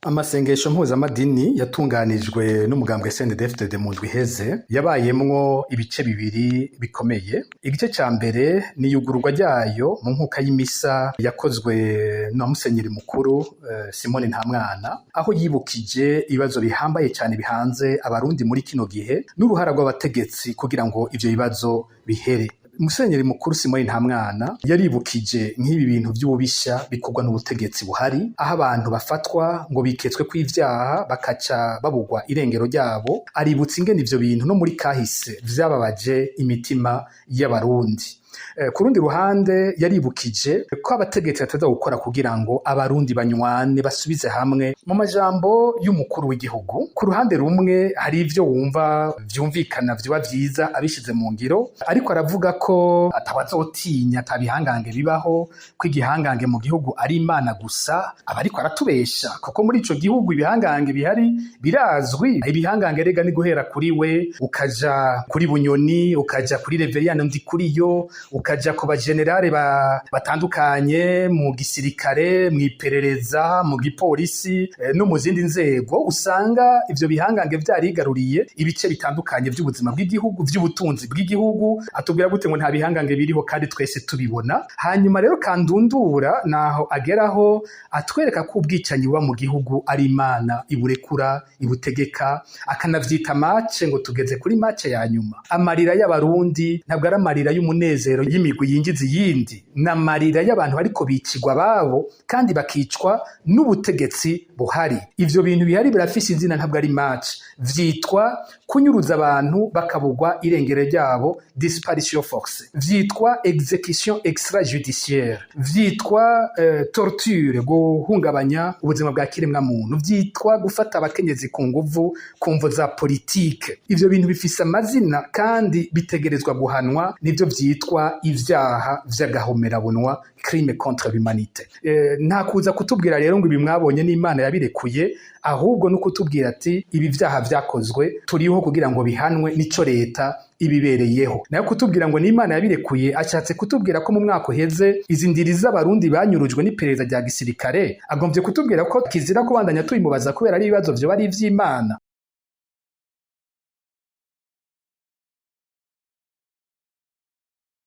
Amasengesho mpuzamadini yatunganijwe n'umugambwe CNDD-FDD mu ndwi iheze yabayemwo ibice bibiri bikomeye. Igice ca mbere ni iyugururwa ryayo mu nkuka y'imisa yakozwe na Musenyeri mukuru Simoni Ntamwana, aho yibukije ibibazo bihambaye cane bihanze Abarundi muri kino gihe n'uruhara rw'abategetsi kugira ngo ivyo bibazo bihere. Musenyeri mukuru Simoni Ntamwana yaribukije nk'ibi bintu vy'ububisha bikorwa n'ubutegetsi buhari, aho abantu bafatwa ngo biketswe kw'ivyaha bakaca babugwa irengero ryabo. Aributsa ingene ivyo bintu no muri kahise vyababaje imitima y'Abarundi. Ku rundi ruhande, yaribukije ko abategetsi bataza gukora kugira ngo Abarundi banywane, basubize hamwe. Mu majambo y'umukuru w'igihugu, ku ruhande rumwe hari ivyo wumva vyumvikana, vyoba vyiza abishize mu ngiro, ariko aravuga ko atabazotinya, atabihangange bibaho, ko igihangange mu gihugu ari Imana gusa. Aba ariko aratubesha, kuko muri ico gihugu ibihangange bihari birazwi. Ibihangange rega ni guhera kuri we, ukaja kuri Bunyoni, ukaja kuri Reveriyano Ndikuriyo, ukaja ku bajenerale batandukanye mu gisirikare, mw'iperereza, mu gipolisi no mu zindi nzego. Usanga ivyo bihangange vyarigaruriye ibice bitandukanye vy'ubuzima bw'igihugu, vy'ubutunzi bw'igihugu. Atubwira gute ngo nta bihangange biriho kandi twese tubibona? Hanyuma rero kandundura naho ageraho atwereka ko ubwicanyi buba mu gihugu ari Imana iburekura, ibutegeka, akanavyita match, ngo tugeze kuri match ya nyuma. Amarira y'Abarundi ntabwo ari amarira y'umunezero y'imigwi yinjiza iyindi, ni amarira y'abantu bariko bicigwa ababo kandi bakicwa n'ubutegetsi buhari. Ivyo bintu bihari birafise izina, ntabwo ari match, vyitwa kunyuruza abantu bakabugwa irengero ryabo, disparition forcée, vyitwa exécution extrajudiciaire, vyitwa torture, guhungabanya ubuzima bwa kiremwa muntu, vyitwa gufata abakenyezi ku nguvu ku mvo za politike. Ivyo bintu bifise amazina kandi bitegerezwa guhanwa, nivyo vyitwa ivyaha vy'agahomerabunwa, crime contre l'humanité. Nta kuza kutubwira rero ngo ibi mwabonye n'Imana yabirekuye, ahubwo no kutubwira ati ibi vyaha vyakozwe, turiho kugira ngo bihanwe, nico leta ibibereyeho. Nayo kutubwira ngo n'Imana yabirekuye, ashatse kutubwira ko mu mwaka uheze izi ndiri z'Abarundi banyurujwe n'iperereza rya gisirikare, agombye kutubwira ko kizira kubandanya tubimubaza kubera ari ibibazo vyoba ari ivy'Imana.